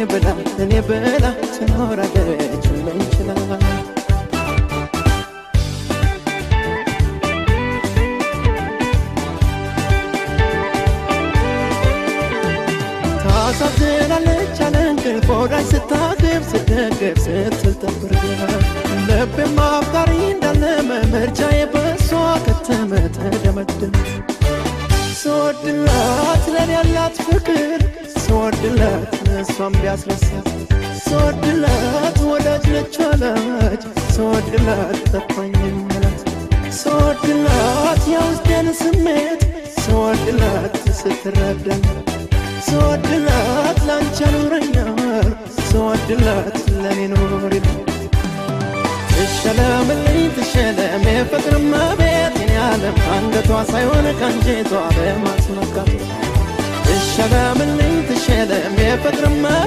ብላ እኔ ብላ ትኖራለች ሁሉን ችላ። ታሳዝናለች ያለ እንቅልፍ ወዳጅ ስታቅፍ ስትደግፍ ስትል ተንበርግጋ፣ ልቤም አፍቃሪ እንዳለ ምርጫዬ በሷ ከተመ ተደመደመ። ስወድላት ለኔ ያላት ፍቅር፣ ስወድላት እሷም ቢያስረሳት፣ ስወድላት ወዳጅ ነች አላች፣ ስወድላት ጠፋኝ የምላት፣ ስወድላት የውስጤን ስሜት፣ ስወድላት ስትረዳኝ፣ ስወድላት ላንቺ አኑረኛል፣ ስወድላት ለኔ ኖሪልኝ። ትሸለምልኝ ትሸለም የፍቅር እመቤት የኔ ዓለም፣ አንገቷ ሳይሆን ከአንጀቷ በማስመካቷ። ትሸለምልኝ ትሸለም የፍቅር እመቤት።